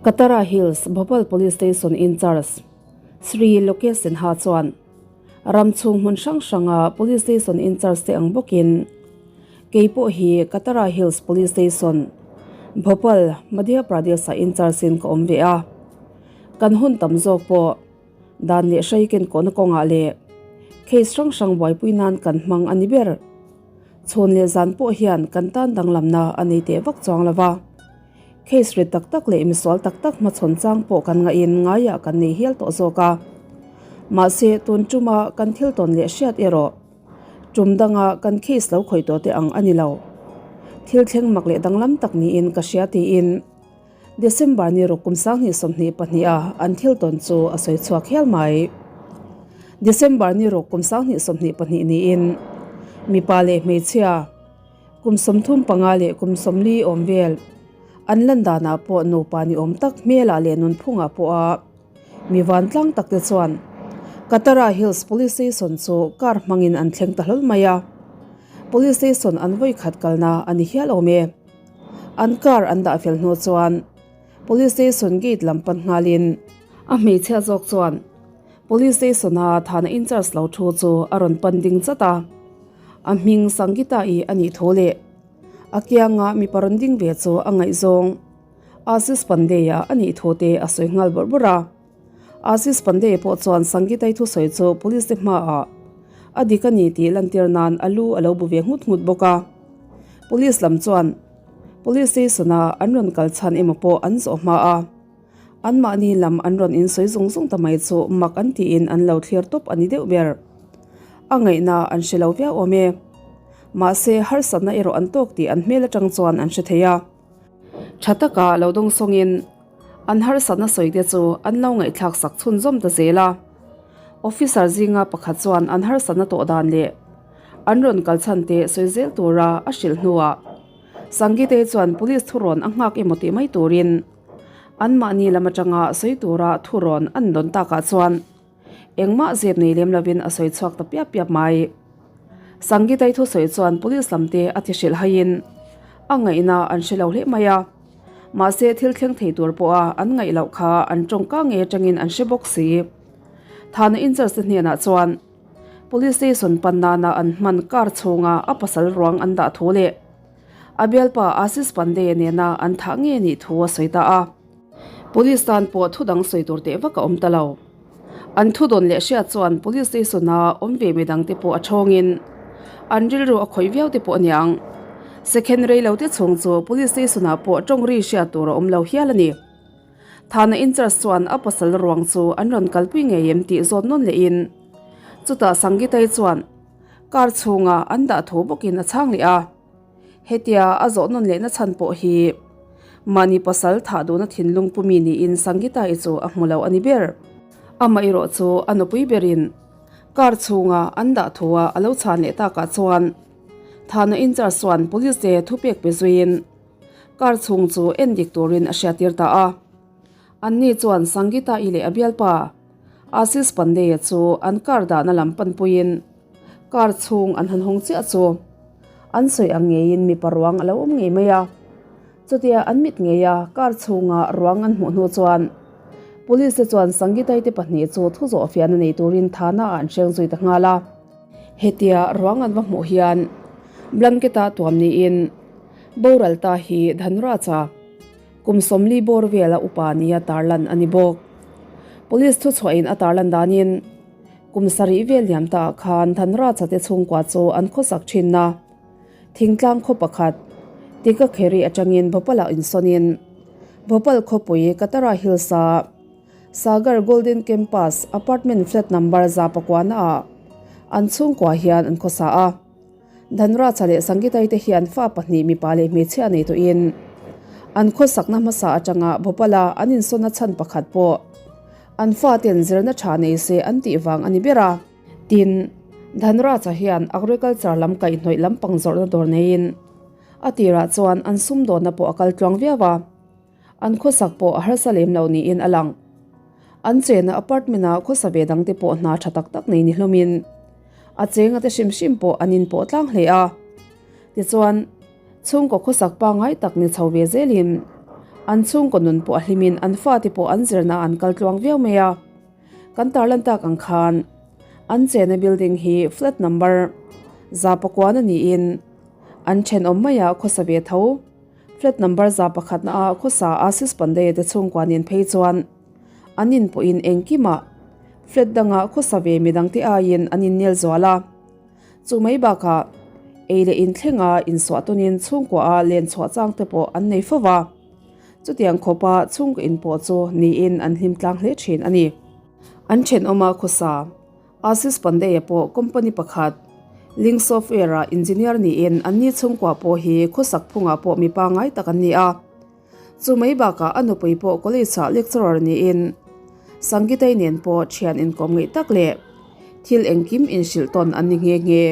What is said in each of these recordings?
Katara Hills, Bhopal Police Station in-charge Sri Lokesh Sinha chuan ram chhung hmun hrang hranga Police Station in-charge te ang bawkin kei pawh hi Katara Hills Police Station, Bhopal, Madhya Pradesh-ah in-charge in ka awm ve a. Kan hun tam zawk pawh dan leh hrai kenkawhna kawngah leh case hrang hrang buaipui nan kan hmang a ni ber. Chhawn leh zan pawh hian kan tan danglamna a nei teh vak chuang lo va. Case rit tak tak leh misual tak tak hmachhawn chang pawh kan ngahin ngaiah kan nei hial tawh zawk a. Mahse, tun tuma kan thil tawn leh hriat erawh tum danga kan case lo khawih tawh te ang a ni lo. Thil thleng mak leh danglam tak niin ka hria tiin December ni ruk kum 2022 a an thil tawn chu a sawi chhuak hial mai. December ni ruk kum 2022 niin mipa leh hmeichhia, Kum 35 leh kum 40 awm vel an lan danah pawh nupa ni awm tak hmelah leh nunphungah pawh a mi vantlang tak te chuan Katara Hills Police Station chu car hmangin an thleng ta hlawl mai a, Police Station an vawi khat kalna a ni hial awm e. An car an dah fel hnu chuan Police Station gate lam pan nghalin a hmeichhia zawk chuan Police Station a thana in-charge lo thu chu a rawn pan ding chat a. A hming Sangita-i a nih thu leh a kianga mipa rawn ding ve chu a ngaihzawng Ashish Pandey-a a nih thu te a sawi nghal bawrh bawrh a. Ashish Pandey pawh chuan Sangita-i thusawi chu police te hmaah a dik a ni tih lantir nan a lu a lo bu ve nghut nghut bawk a. Police lam chuan police station-a an rawn kal chhan emaw pawh an zawh hma a. Anmahni lam an rawn insawi zung zung ta mai chu mak an tiin an lo thlir tawp a ni deuh ber. A ngaihna an hre lo viau awm e. Mahse, harsatna erawh an tawk tih an hmel atang chuan an hre thei a. Tha taka lo dawng sawngin an harsatna sawi te chu an lo ngaihthlak sak chhunzawm ta zel a. Officer zinga pakhat chuan an harsatna tawh dan leh an rawn kal chhan te sawi zel tura a hrilh hnuah Sangite chuan police thurawn a nghak emaw tih mai turin Anmahni lam atanga sawi tura thurawn an dawn takah chuan engmah zep nei lem lovin a sawi chhuak ta piap piap mai. Sangitai thusawi chuan police lamte a ti hrilh haiin a ngaihna an hre lo hle mai a, mahse thil thleng thei tur pawha an ngaih loh kha an tawngka ngei atangin an hre bawk si. Thana in-charge te hnenah chuan police station pan nana an hman car chhunga a pasal ruang an dah thu leh A bialpa Ashish Pandey nena an thah nge nih thu a sawi ta a. Police tan pawh thu dang sawi tur teh vak a awm ta lo. An thu dawn leh hriat chuan police station a awm ve midang te pawh a thawngin an rilru a khawih viau te pawh a niang. Second rei lo te chhung chu police station ah pawh tawng ri hriat tur a awm lo hial a ni. Thana in-charge chuan a pasal ruang chu an rawn kalpui ngei em tih zawt nawn lehin chutah Sangitai chuan Car chhunga an dah tho bawkin a chhang leh a, hetia a zawh nawn lehna chhan pawh hi mahni pasal thah duhna thinlung pumi niin Sangita-i chu a hmu lo a ni ber. Amaherawh chu a nupui berin car chhunga an dah thua a lo chhan leh takah chuan Thana in-charge chuan police te thupek pe zuiin car chhung chu en dik turin a hriattir ta a. Anni chuan Sangita-i leh a bialpa Ashish Pandey-a chu an car dahna lam panpuiin car chhung an han hawng chiah chu an sawi ang ngeiin mipa ruang a lo awm ngei mai a. Chutia an mit ngeia car chhunga ruang an hmuh hnu chuan Police te chuan Sangitai te pahnih chu thu zawh fiahna nei turin thana ah an hreng zui ta nghal a. Hetia ruang an va hmuh hian blanket-a tuam niin boral ta hi Dhanraj-a Kum 40 bawr vela upa nia tarlan a ni bawk. Police thuchhuahin a tarlan danin kum 7 vel liam ta ah khan Dhanraja te chhungkua chu an khawsak thinna thingtlang khaw pakhat Tikakheri atangin Bhopal-ah insawnin Bhopal khawpui Katara Hills-a Sagar Golden Campus apartment flat number 109 ah an chhungkua hian an khawsa a. Dhanraja leh Sangitai te hian fa pahnih mipa leh hmeichhia nei tawhin an khawsakna hmasa atanga Bhopal-a an insawnna chhan pakhat pawh an faten zirna tha nei se an tih vang a ni ber a. Tin, Dhanraja hian agriculture lam kaihhnawih lampang zawrhna dawr neiin a tirah chuan an sumdawnna pawh a kal tluang viau a, an khawsak pawh a harsa lem lo niin a lang. An chenna apartment-a khawsa ve dangte pawh hna tha tak tak nei ni hlawmin a chenga te hrim hrim pawh an inpawh tlang hle a. Tichuan, chhungkaw khawsak pangngai tak ni chho ve zelin An chhungkaw nun pawh a hlimin an fate pawh an zirna an kal tluang viau mai a. Kan tarlan tak ang khan an chena building hi flat number 109 a niin an thenawm maiah khawsa ve tho. Flat number 101 na ah khawsa Ashish Pandey te chhungkua nen phei chuan an inpawhin engkimah flat dangah khawsa ve midangte aiin an innel zual a. Chu mai bakah ei leh inthlenga insuah tawnin chhungkuaah len chhuah chang te pawh an nei fo va. Chutiang khawpa chhungkaw inpawh chu niin an hlim tlang hle thin a ni. An thenawma khawsa Ashish Pandey-a pawh company pakhat Link Software-ah engineer niin anni chhungkua pawh hi khawsak phungah pawh mi pangngai tak an ni a. Chu mai bakah a nupui pawh college-ah lecturer niin Sangitei nen pawh thian inkawm ngeih tak leh thil engkim inhrilh tawn an ni nghe nghe.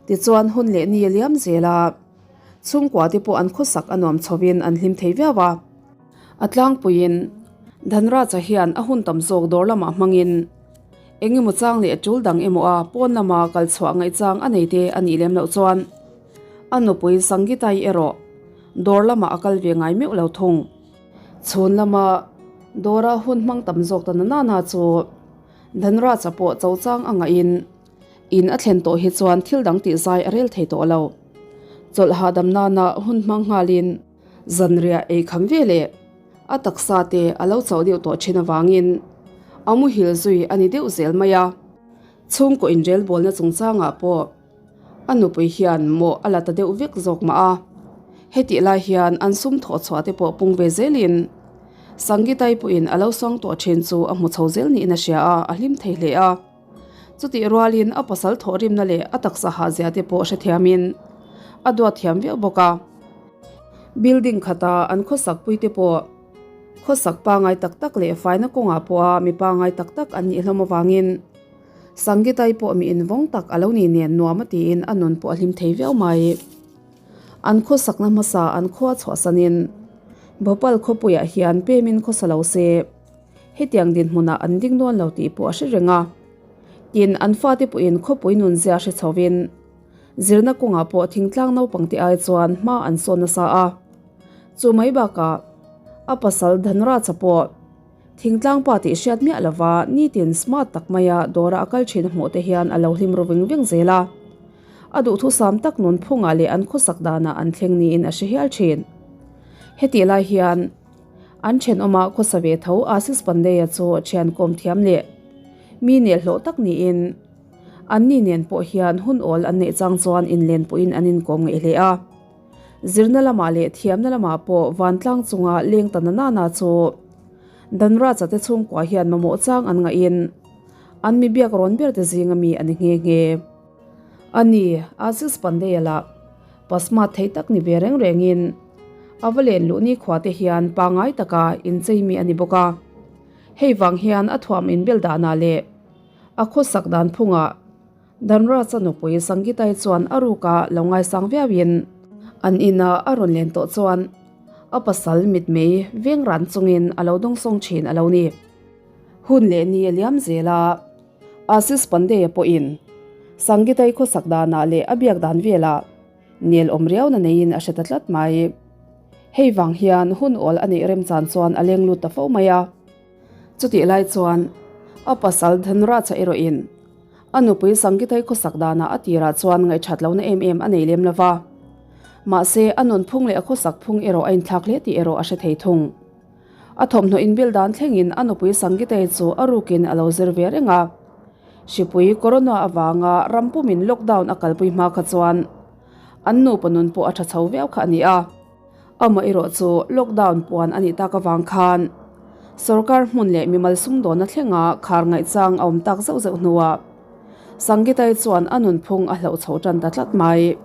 Tichuan hun leh ni a liam zel a, chhungkua te pawh an khawsak a nuam chhovin an hlim thei viau a. A tlangpuiin Dhanraja hian a hun tam zawk dawr lamah hmangin eng emaw chang leh tul dang emaw a pawn lama kal chhuah ngaihchang a nei te a nih lem loh chuan a nupui Sangitai erawh Dawr lamah a kal ve ngai meuh lo thung. Chhun lama dawra hun hmang tam zawk ta na nana chu Dhanraja pawh cho chang a ngahin in a thlen tawh hi chuan thil dang tih zai a rel thei tawh lo. Chawlh hahdam nana hun hmang nghalin zanriah ei kham ve leh a taksa te a lo chauh deuh tawh thin avangin a muhil zui a ni deuh zel mai a. Chhungkaw inrelbawlna chungchangah pawh A nupui hian mawh a la ta deuh vek zawk mah a, hetih lai hian an sum thawh chhuah te pawh pung ve zelin Sangitai pawhin a lo sawng tawh thin chu a hmu chho zel niin a hria a, a hlim thei hle a. Chutih rualin a pasal thawhrimna leh a taksa hahzia te pawh hrethiamin a duat thiam viau bawk a. Building khata an khawsak pui te pawh khawsak pangai tak tak leh faina kawngah pawha mi pangai tak tak an nih hlawm avangin Sangitai pawh mi invawng tak a lo ni nen nuam a tiin a nun pawh a hlim thei viau mai. An khawsakna hmasa an khua chhuahsanin Bhopal khawpuiah hian pemin khawsa lo se hetiang dinhmunah an ding dawn lo tih pawh a hre reng a. Tin, an fate pawhin khawpui nun zia hre chhovin zirna kawngah pawh thingtlang naupangte ai chuan hma an sawn nasa a. Chu mai bakah a pasal Dhanraja pawh Thingtlang pa tih hriat miah lova nitin smart tak maia dawra a kal thin a hmuh te hian a lo hlim ru veng veng zel a. A duhthusam tak nun phungah leh an khawsak danah an thleng niin a hre hial thin. Hetih lai hian an thenawma khawsa ve tho Ashish Pandey-a chu thian kawm thiam leh mi nelhlawh tak niin anni nen pawh hian hun awl an neih chang chuan inlen pawhin an inkawm ngeih hle a. Zirna lamah leh thiamna lamah pawh vantlang chunga leng ta na nana chu Dhanraja te chhungkua hian mamawh chang an ngahin an mi biak rawn ber te zinga mi a ni nghe nghe. A ni, Ashish Pandey-a lah pasma thei tak ni ve reng rengin a va len luh nikhua te hian pangngai taka inchei mi a ni bawk a. Hei vang hian a thuam inbel danah leh a khawsak dan phungah Dhanraja nupui Sangitai chuan a ruka lo ngaisang viauin an inah a rawn len tawh chuan a pasal mitmei veng ran chungin a lo dawngsawng thin a lo ni. Hun leh ni a liam zel a, Ashish Pandey-a pawhin Sangitai khawsak danah leh a biak dan velah nel awm riauna neiin a hre ta tlat mai. Hei vang hian hun awl a neih remchan chuan a leng lut ta fo mai a. Chutih lai chuan a pasal Dhanraja erawhin A nupui Sangitai khawsak danah a tirah chuan ngaihthat lohna em em a nei lem lo va. Mahse, a nunphung leh a khawsak phung erawh a inthlak hle tih erawh a hre thei thung. A thawmhnaw inbil dan thlengin a nupui Sangitai chu a rukin a lo zir ve reng a. Hripui Corona avanga ram pumin lockdown a kalpui hma kha chuan an nupa nun pawh a tha chho viau kha a ni a. Amaherawh chu lockdown puan a nih tak avang khan sorkar hmun leh mimal sumdawnna thlenga khar ngaihchang a awm tak zauh zauh hnuah Sangitai chuan a nunphung a hloh chho tan ta tlat mai.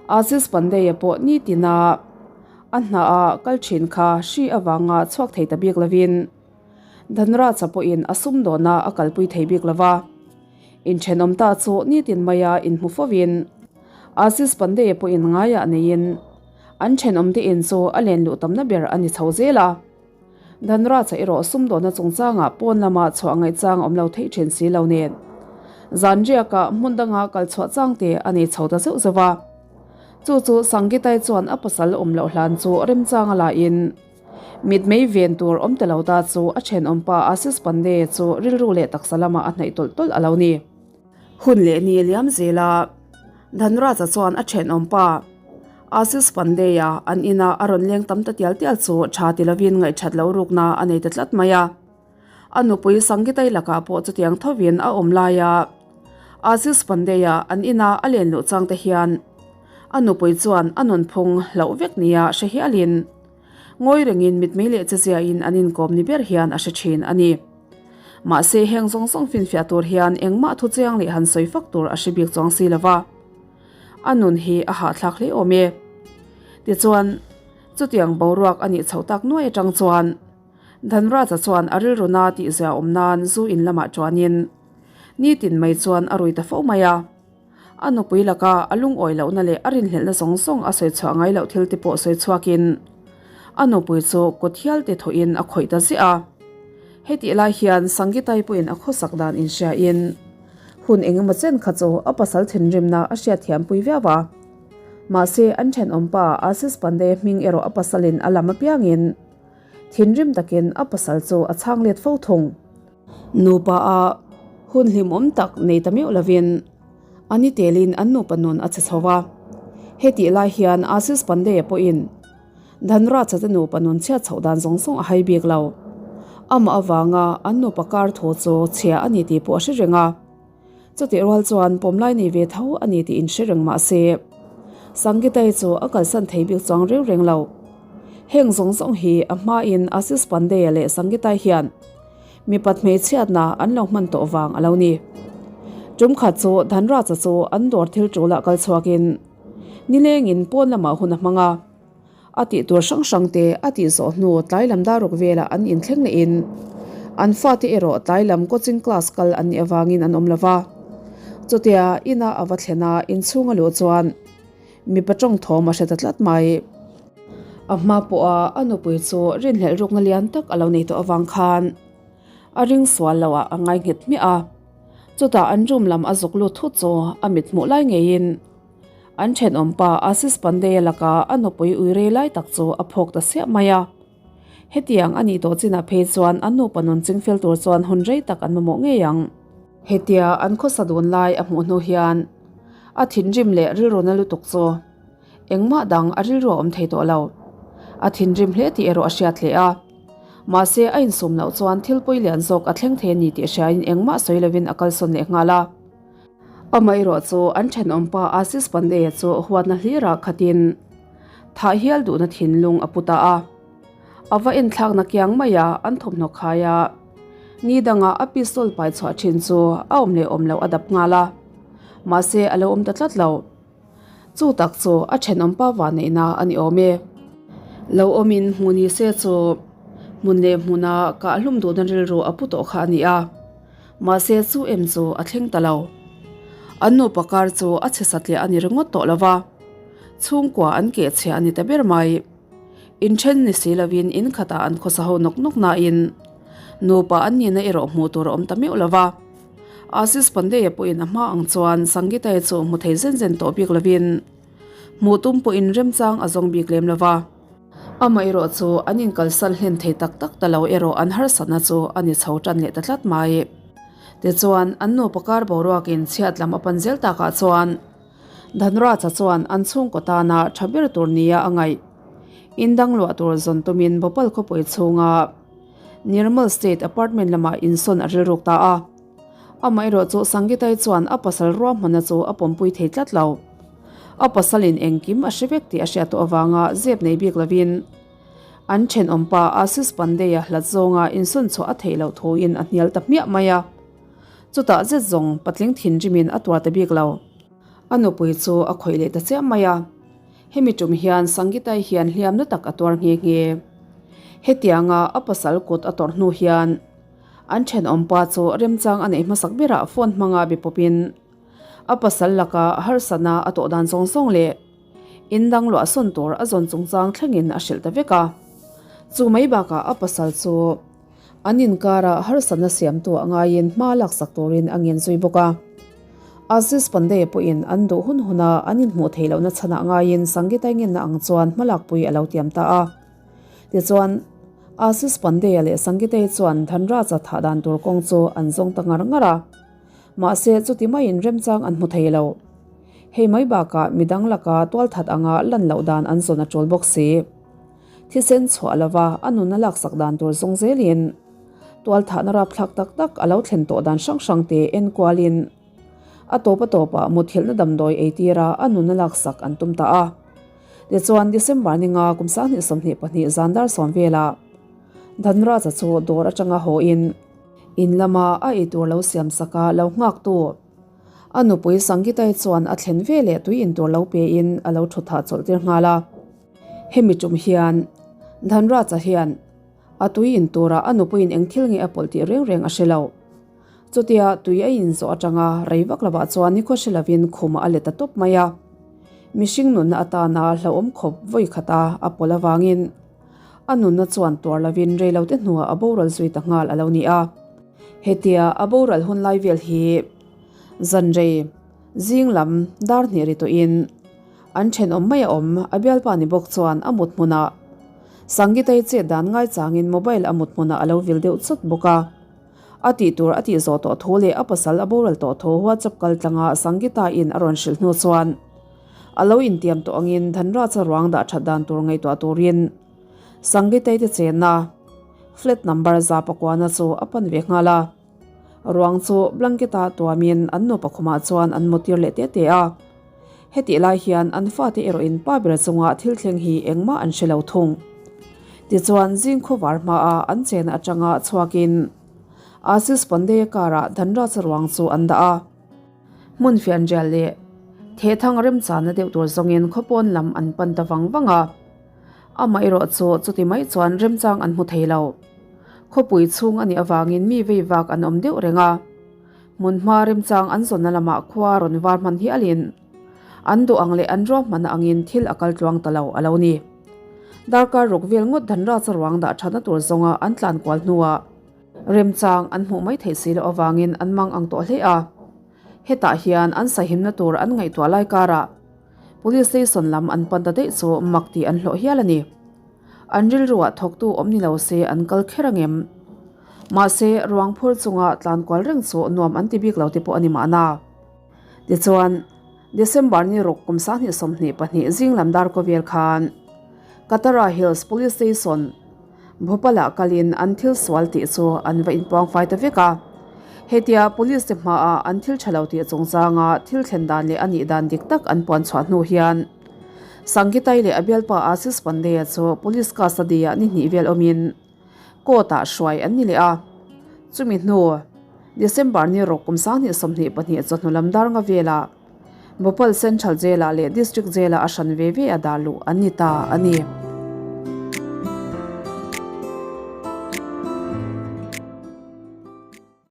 Ashish Pandey-a pawh nitina a hnaah kal thin kha hri avanga chhuak thei ta bik lovin Dhanraja pawhin a sumdawnna a kalpui thei bik lova. Inthenawm ta chu nitin maia inhmu fovin Ashish Pandey-a pawhin ngaiah neiin An thenawmte in chu a len luh tamna ber a ni chho zel a. Dhanraja erawh sumdawnna chungchangah pawn lama chhuah ngaihchang a awm lo theih thin si lo nen. Zan riakah hmun danga kal chhuah changte a nei chho ta zeuh zeuh a. Chu chu Sangitai chuan a pasal awm loh hlan chu remchanga lahin. Mitmei ven tur awm ta lo ta chu a thenawmpa Ashish Pandey chu rilru leh taksa lamah a hnaih tawlh tawlh a lo ni. Hun leh ni liam zela Dhanraj-a chuan a thenawmpa Ashish Pandey-a an ina a rawn leng tam ta tial tial chu tha ti lovin ngaihthat loh rukna a nei ta tlat mai a. A nupui Sangitai lakah pawh chutiang thovin a awm laia Ashish Pandey-a an ina a len luh chang te hian a nupui chuan a nunphung hlauh vek nia hre hialin Ngawi rengin mitmei leh cheziain an inkawm ni ber hian a hre thin a ni. Mahse heng zawng zawng finfiah tur hian engmah thu chiang leh han sawi fak tur a hre bik chuang si lova, a nun hi a hahthlak hle awm e. Tichuan, chutiang boruak a nih chhoh tak nuai atang chuan Dhanraja chuan a rilru na tihzia awm nan zu in lamah chuanin nitin mai chuan a rui ta fo mai a. A nupui laka a lungawi lohna leh a rinhlelhna zawng zawng a sawi chhuah ngai loh thil te pawh sawi chhuakin a nupui chu kut hial te thawhin a khawih ta ziah a. Hetih lai hian Sangitai pawhin a khawsak dan inhriain hun engemaw chen kha chu a pasal thinrimna a hriatthiampui viau a. Mahse an thenawmpa Ashish Pandey hming erawh a pasalin a lam apiangin thinrim takin a pasal chu a chhang let fo thung. Nupa a hun hlimawm tak nei ta meuh lovin a ni telin an nupa nun a che chho va. Hetih lai hian Ashish Pandey-a pawhin Dhanraj-a te nupa nun chhiat chhoh dan zawng zawng a hai bik lo. Amah avanga an nupa kar thu chu chhia a ni tih pawh a hre reng a. Chutih rual chuan pawmlai nei ve tho a ni tih inhre reng mah se, Sangitai chu a kalsan thei bik chuang reng reng lo. Heng zawng zawng hi a hmain Ashish Pandey-a leh Sangitai hian mipat hmeichhiatna an lo hman tawh vang a lo ni. Tum khat chu Dhanraj-a chu an dawr thil tul ah kal chhuakin nilengin pawn lamah hun a hmang a. A tih tur hrang hrang te a tih zawh hnu tlai lam daruk velah an inthleng lehin an fate erawh tlai lam coaching class kal an nih avangin an awm lo va. Chutia ina a va thlen a inchhung a luh chuan mipa tawng thawm a hre ta tlat mai. A hma pawha a nupui chu rinhlelh rukna lian tak a lo nei tawh avang khan a ring sual loh ah a ngai nghet hmiah a. Chutah an room lam a zuk lut thut chu a mit hmuh lai ngeiin An thenawmpa Ashish Pandey-a laka a nupui ui rei lai tak chu a phawk ta siah mai a. Hetiang a nih tawh chinah phei chuan an nupa nun chingfel tur chuan hun rei tak an mamawh ngei ang. Hetia an khawsa dun lai a hmuh hnu hian a thinrim leh rilru na lutuk chu engmah dang a rilru a awm thei tawh lo. A thinrim hle tih erawh a hriat hle a. Mahse a insum loh chuan thil pawi lian zawk a thleng thei a ni tih hriain engmah sawi lovin a kalsawn leh nghal a. Amaherawh chu an thenawmpa Ashish Pandey-a chu huatna hlirah khatin thah hial duhna thinlung a pu ta a. A va enthlakna kiang maia an thawmhnaw khai a, ni danga a pistol pai chhuah thin chu a awm leh awm loh a dap nghal a. Mahse a lo awm ta tlat lo. Chu tak chu a thenawmpa vanneihna a ni awm e. Lo awmin hmu ni se chu hmun leh hmuna kah hlum duhna rilru a pu tawh kha a ni a. Mahse chu em chu a thleng ta lo. An nupa kar chu a chhe satliah a ni ringawt tawh lo va, chhungkua an keh chhia a ni ta ber mai. Inthen ni si lovin in khatah an khawsa ho nawk nawk nain nupa an nihna erawh hmuh tur a awm ta meuh lo va. Ashish Pandey-a pawhin a hma ang chuan Sangeeta-i chu hmu thei zen zen tawh bik lovin hmuh tum pawhin remchang a zawng bik lem lo va. Amaherawh chu an inkalsan hlen thei tak tak ta lo erawh an harsatna chu a ni chho tan leh ta tlat mai. Tichuan, an nupa kar boruakin chhiat lam a pan zel takah chuan Dhanraja chuan an chhungkaw tana tha ber tur nia a ngaih. Indang luah tur zawn tumin Bhopal khawpui chhunga Nirmal State Apartment lamah insawn a rilruk ta a. Amaherawh chu Sangitai chuan a pasal ruahmanna chu a pawmpui thei tlat lo. A pasalin engkim a hre vek tih a hriat tawh avanga zep nei bik lovin an thenawmpa Ashish Pandey-a hlat zawnga insawn chhuah a theih loh thuin a hnial ta hmiah mai a. Chutah zet zawng patling thinrimin a tuar ta bik lo. A nupui chu a khawih leh ta chiam mai a. Hemi tum hian Sangitai hian hliamna tak a tuar nghe nghe. Hetianga a pasal kut a tawrh hnu hian an thenawmpa chu remchang a neih hmasak berah phone hmanga be pawpin A pasal laka harsatna a tawh dan zawng zawng leh in dang luah sawn tur a zawn chungchang thlengin a hrilh ta vek a. Chu mai bakah a pasal chu an inkara harsatna siamtu a ngaiin hma laksak turin a ngen zui bawk a. Aziz Pandey pawhin an duh hun huna an inhmuh theih lohna chhanah ngaiin Sangeeta ngenna ang chuan hma lakpui a lo tiam ta a. Tichuan. Ashish Pandey-a leh Sangitei chuan Dhanraj-a thah dan tur kawng chu an zawng ta ngar ngar a. Mahse, chuti maiin remchang an hmu thei lo. Hei mai bakah midang laka tualthat anga lan loh dan an zawn a tul bawk si. Thisen chhuah lova a nunna laksak dan tur zawng zelin tualthahna rapthlak tak tak a lo thlen tawh dan hrang hrang te enkualin a tawp a tawpah muthilhna damdawi ei tira a nunna laksak an tum ta a. Tichuan, December ninga kum 2022 zan dar sawm velah Dhanraja chu dawr atanga haw-in in lama a eitur lo siam saka lo nghaktu a nupui Sangitai chuan a thlen ve leh tui intur lo pein a lo thu thah chawlh tir nghal a. Hemi tum hian Dhanraja hian a tui inturah a nupuiin eng thil nge a pawlh tih reng reng a hre lo. Chutia tui a inzawh atanga rei vak lovah chuan nikhaw hre lovin khumah a let ta tawp mai a. Mihring nunna atana hlauhawm khawp vawi khata a pawlh avangin A nunna chuan tuar lovin reilote hnuah a boral zui ta nghal a lo ni a. Hetia a boral hun lai vel hi zanrei zing lam dar hnih ri tawhin an thenawm mai a awm a bialpa ni bawk chuan a mut hmunah Sangitai chet dan ngaichangin mobile a mut hmunah a lo vil deuh chawt bawk a. A tih tur a tih zawh tawh thu leh a pasal a boral tawh thu WhatsApp kal tlanga Sangita in a rawn hrilh hnu chuan A lo intiam tawh angin Dhanraja ruang dah that dan tur ngaihtuah turin Sangitai te chenna flat number 109 na chu a pan ve nghal a. Ruang chu blanket a tuamin an nupa khumah chuan an mawtir leh te te a. Hetih lai hian an fate erawhin pa ber chunga thil thleng hi engmah an hre lo thung. Tichuan zing khawvar hmaa an chenna atanga chhuakin Ashish Pandey-a car-ah Dhanraja ruang chu an dah a. Hmun fianrial leh thehthang remchana deuh tur zawngin khawpawn lam an pan ta vang vang a. Amaherawh chu chuti mai chuan remchang an hmu thei lo. Khawpui chhung a nih avangin mi vei vak an awm deuh reng a. Hmunhma remchang an zawnna lamah khua rawn var hman hialin an duh ang leh an ruahmanna angin thil a kal tluang ta lo a lo ni. Darkar ruk vel ngawt Dhanraja ruang dah thatna tur zawnga an tlan kual hnuah, Remchang an hmuh mai theih si loh avangin an mang ang tawh hle a. Hetah hian an sahimna tur an ngaihtuah lai karah Police Station lam an pan ta daih chu mak tih an hlawh hial a ni. An rilruah thawktu awm ni lo se an kal kher angem? Mahse, ruang phur chunga tlan kual reng chu nuam an ti bik lo te pawh a ni mahna. Tichuan, December ni ruk kum 2022 zing lam dar kawvel khan Katara Hills Police Station, Bhopal-ah kalin an thil sual tih chu an va inpuang fai ta vek a. Hetia Police te hmaah an thil tha lo tih chungchanga thil thlen dan leh a nih dan dik tak an puan chhuah hnu hian Sangitai leh a bialpa Ashish Pandey-a chu Police custody-ah ni hnih vel awmin court-ah hruai an ni leh a. Chumi hnu December ni ruk kum 2022 chawhnu lam dar nga velah Bhopal Central Jail-ah leh District Jail-ah a hran ve ve a dah luh an ni ta a ni.